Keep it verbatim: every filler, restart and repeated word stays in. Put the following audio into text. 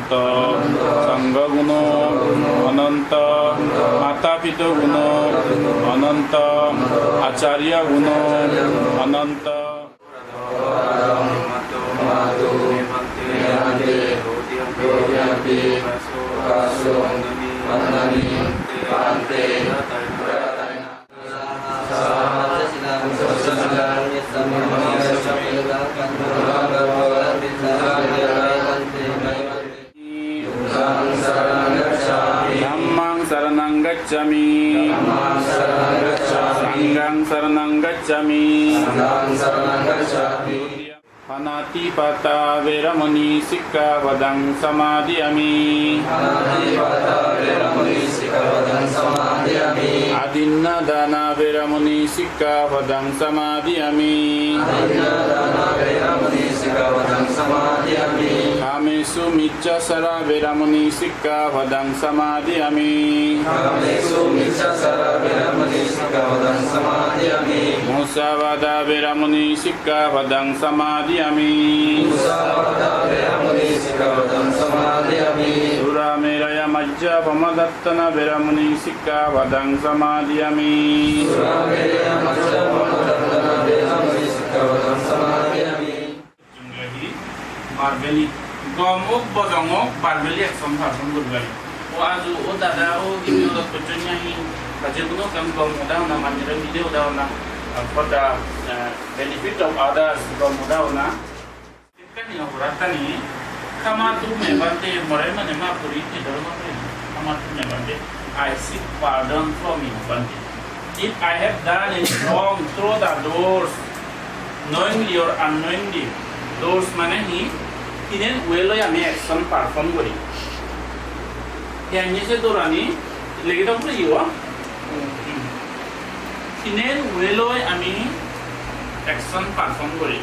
Sangha guno ananta, mata pita guno ananta, acharya guno ananta. Dhammaṃ saraṇaṃ gacchāmi. Sanghaṃ saraṇaṃ gacchāmi. Pāṇātipātā veramaṇī sikkhāpadaṃ samādiyāmi. Pāṇātipātā veramaṇī sikkhāpadaṃ samādiyāmi. Adinnādānā veramaṇī sikkhāpadaṃ samādiyāmi. Adinnādānā veramaṇī sikkhāpadaṃ samādiyāmi. Kāmesu micchācārā veramaṇī sikkhāpadaṃ samādiyāmi. Kāmesu micchācārā veramaṇī sikkhāpadaṃ samādiyāmi. Musāvādā veramaṇī sikkhāpadaṃ samādiyāmi. Musāvādā veramaṇī sikkhāpadaṃ samādiyāmi. Surāmerayamajjapamādaṭṭhānā veramaṇī sikkhāpadaṃ samādiyāmi. Surāmerayamajjapamādaṭṭhānā veramaṇī sikkhāpadaṃ samādiyāmi. Jonglehi, Barbeli, gom ok, bojong ok, Barbeli action perform guri pari. O aju, o dada, o gini olok pocchon nahi, ba je hono ekkan gom hoda hona, manjore mile hoda hona, uh, for the, uh, benefit of others, gom hoda hona. Ekkani oporadh ani, khama tu me Bhante, more mane maph guri, nijor maph guri, khama tu me Bhante, I seek pardon from you, Bhante. If I have done any wrong through the doors, knowingly or unknowingly, doors mane hi, tinen way loi ami action perform guri. He anye se dorani legi thok puri yo. Tinen way loi ami action perform guri.